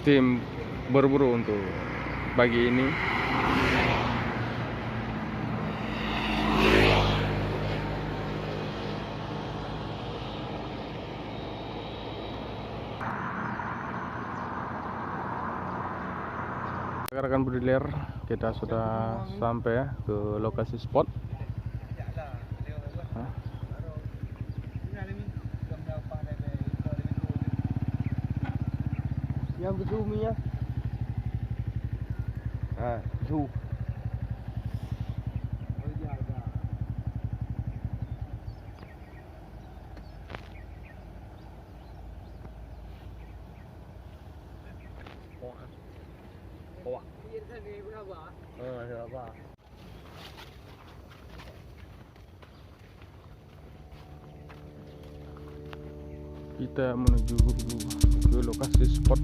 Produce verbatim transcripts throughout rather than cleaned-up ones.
Tim berburu untuk pagi ini. Rekan-rekan berdiler, kita sudah sampai ke lokasi spot. Hah? Yang bersumi ya. Ha, su. Kita menuju ke lokasi spot.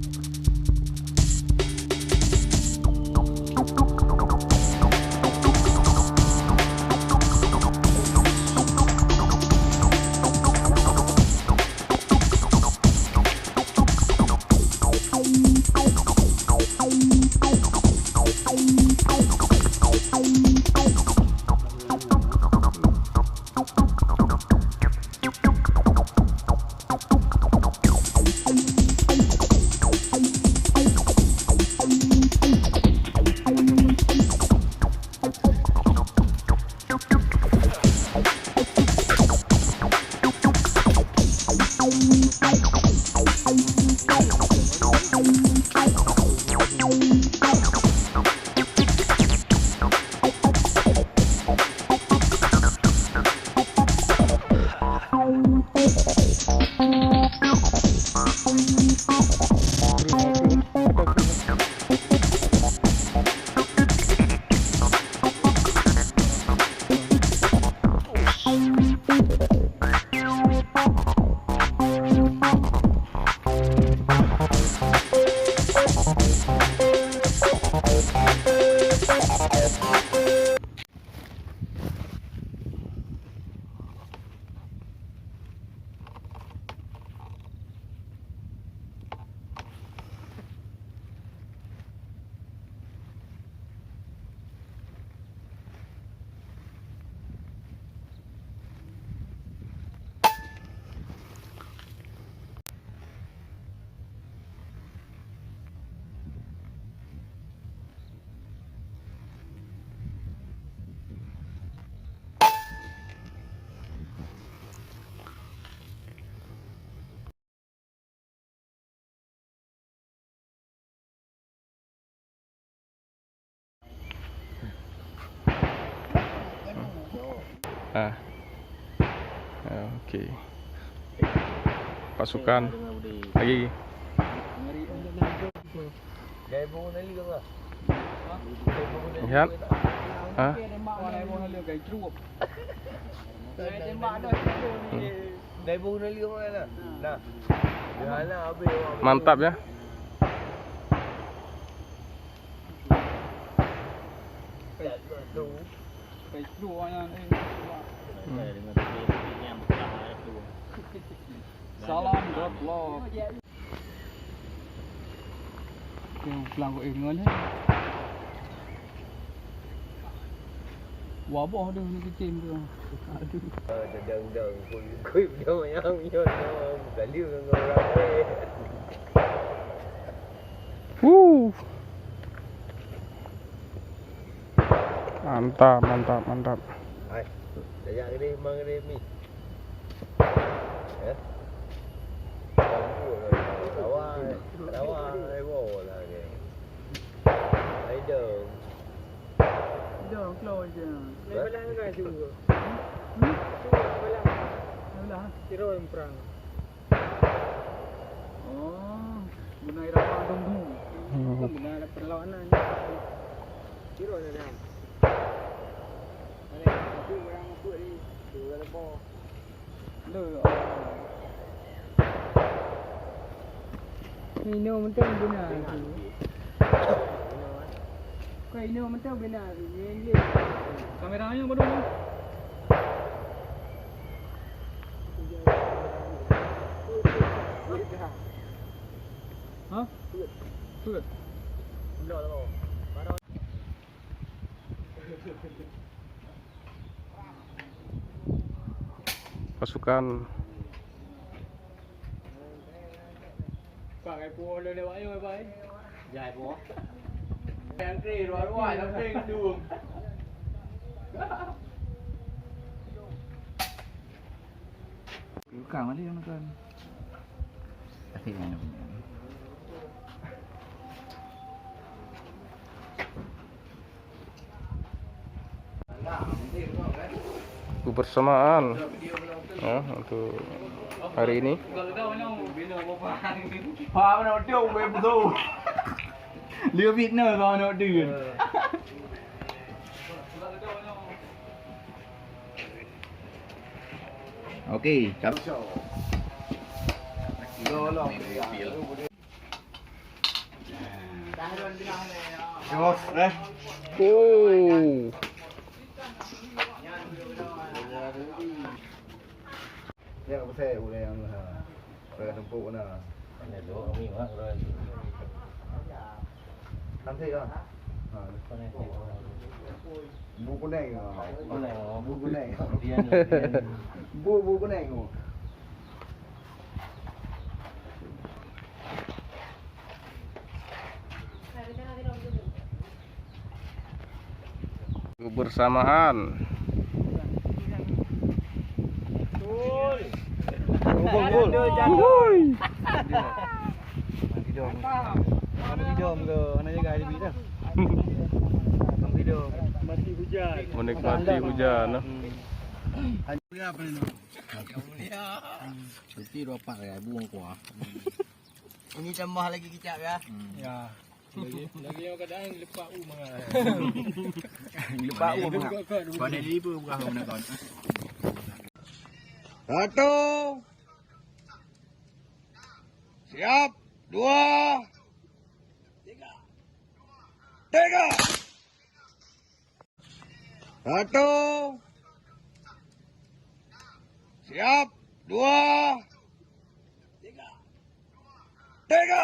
Ah. Ah, okey. Pasukan lagi. Lihat. Ah. Hmm. Mantap ya. Hmm. Salam drop lock. Keu pulang keu ingat eh. Waboh deh ni kecil tu. Aduh. Dadang-dang kui-kui dia yang nyoe. Kali dengan orang eh. Wuh. Mantap, mantap, mantap. Hai. Dajak gede, mang gede mi. Ya. Rawa, rawa, rawa lah dia. Hai dong. Dong, keluar je. Naik balah dengan tu. Hmm? Tu balah. Balah. Kira orang perang. Oh, guna irama dong tu. Hmm. Bukan guna perlawanan. Kira je dah. Ada satu orang masuk ni. Dua orang lebih. Minum betul benar tu. Kau minum betul benar tu. Ni dia. Kameranya bodoh ni. Hah? Peuet. Peuet. Pasukan. Pak, ai puwoe lôn lewat nyoe, Pak, eh. Jai puwoe. Nyang kri, ruah-ruah, nyang kri gedung. Bukan, mana yang makan? Tapi mana punya? Kebersamaan, ya, untuk hari ini. Lebih fitnah kalau nak dia. Okey, cap. Jos, eh. Oh. Ya, apa saya boleh yang, ha, saya tempuk na. Ada dua kami mah, bro. Nanti lah. Ha. Bu kuning. Bu kuning. Bu kuning. Dia ni, dia ni. Bu, bu kuning. Kebersamaan. Uhuy. Bang Ridho ke, mana jaga Adi dah? Bang Ridho. Menikmati hujan. Hmm. Berarti dua empat ribu kuah. Ini tambah lagi kicap ya. Ya. Lagi, lagi yang kadang lepak u mangat. Lepak u mangat. Kau ni libu bukan kau nak kau. Satu. Siap. Dua. Tiga. Satu. Siap. Dua. Tiga.